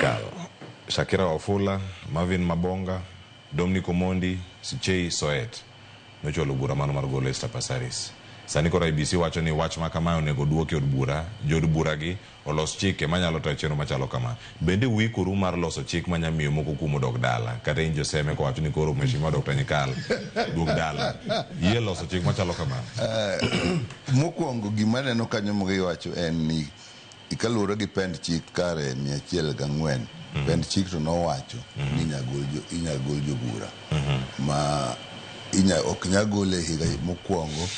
Nyikal, Shakira Wafula, Marvin Mabonga, Dominic Omondi, Sichei Soet nochwalo bura mano mar golo Esther Passaris. Sani koro IEBC wacho ni wach ma kamae onego duoki od bura, jood bura gi olos chike manyalo tayo chenro machalo kama. Bende uikoru mar loso chik manya miyo moko kuom odog dala? Kata in Joseme kowacho ni koro Mheshimiwa Dr. Nyikal duog dala. Yie loso chik machalo kama? Mokwongo gima aneno kanyo magiwacho en ni kaluwore gi pend chik kare 104 pend chik to nowacho ni inyal gol jobura ma ok nyal gole e higa mokwongo,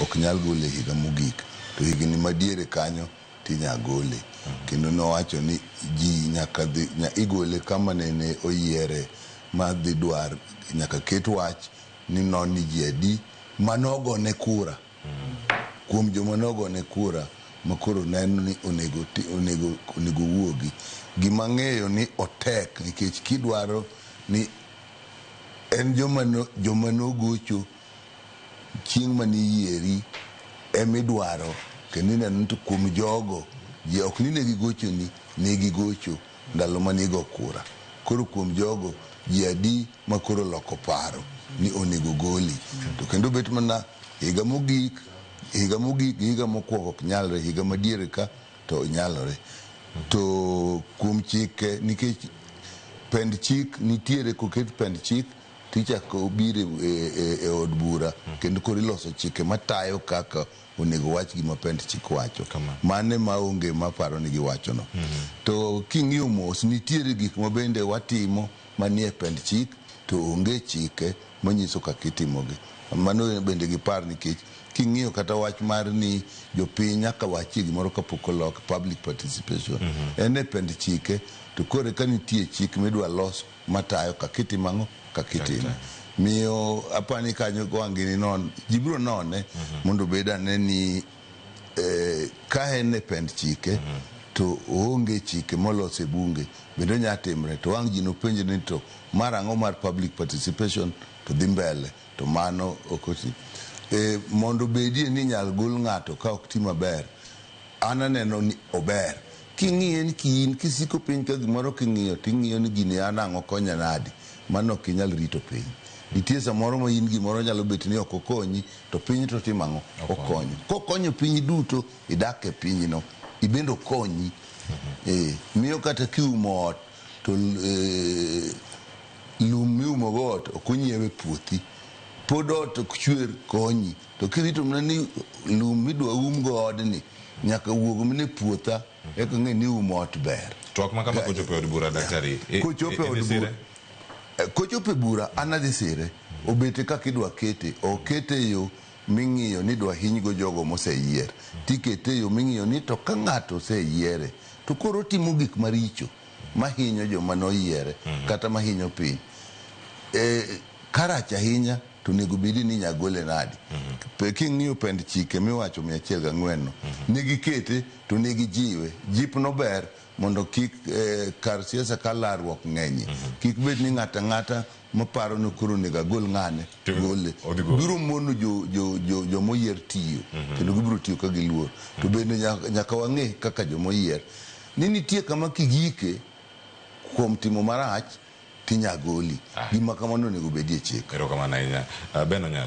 ok nyal gole e higa mogik, to higni madiere kanyo tinya gole. Kendo nowacho ni ji nyaka dhi igole kama nene oyiere ma dhi dwar nyaka ket wach ni non ni ji adi manogone kura kuom joma nogone kura makoro neno ni onego wuogi. Gima ang'eyo ni otek nikech kidwaro ni en joma nogocho chieng' maniyieri emidwaro kendo ineno ni to kuom jogo ji ok ni ne gigochoni, ne gigocho ndalo manigo kura. Koro kuom jogo ji adi makoro loko paro ni onego goli. To kendo bet mana higa mogik gi higa mokwongo ok nyalre, higa madiere ka to nyalore. To kuom chike nikech pend chik nitiere koket pend chik tichako biro e od bura kendo koro iloso chike matayo kaka onego wach gima pend chik wacho. Mane maonge maparo ni giwachono. To king'iyo mos nitiere gik ma bende watimo manie pend chik to onge chike manyiso kaka itimogi. Mano bende gipar nikech king'iyo kata wach mar ni jopiny nyaka wachie gimoro kapok olok public participation. En e pend chike to koro ka nitie chik midwa los matayo kaka itimo ang'o kaka itime. Miyo apani kanyo wang' gini non ji biro none mondo obed ane ni ka en e pend chike to oonge chike molos e bunge bende onya timre to wang' ji nopenjre ni to mar ang'o mar public participation to dhi mbele to mano ok oti. Mondo obedie ni inyal gol ng'ato ka ok ti maber, an aneno ni ober. King'iye ni kiin kisiko piny ka gimoro king'iyo ting'iyo ni gini an ang'o konya nadi, mano ok inyal rito piny. Nitie samoro ma in gimoro nyalo bet ni ok okonyi to piny to timo ang'o? Okonyo. Kokonyo piny duto idak e pinyno, ibende okonyi. Miyo kata kiumo ot to lum miumo go ot ok onyiew e puothi. Pod ot ok chwer konyi. To kirito mana ni lum midwa um go odni nyaka wuog mana e puotha eka ng'e ni umo ot ber. Twak ma kama kochopo e od bura daktari, Kochopo e od bura, kochopo e bura an adhi sire. Obete kaka idwa kete, okete e yo ming'iyo ni idwa hinygo jogo moseyier. Tikete e yo ming'iyo ni to ka ng'ato oseyiere to koro otimo gik maricho mahinyo joma noyiere kata mahinyo piny. Karach ahinya to onego bedi ni inya gole nadi. King'iyo pend chike miwacho 104 no, ne gikete to ne gijiwe. Jip no ber mondo kik kar siasa ka larruok ng'enye. Kik bed ni ng'ata ng'ata maparo ni koro onego agol ng'ane, gole. Biro mono jomoyier tiyo, kendo gibiro tiyo ka giluor. To bende nyaka wang'e kaka jomoyier ni nitie kama kigike kuom timo marach tinya goli. Gima kamano onego bedie chik. Erokamano ahinya. Ben Onyango.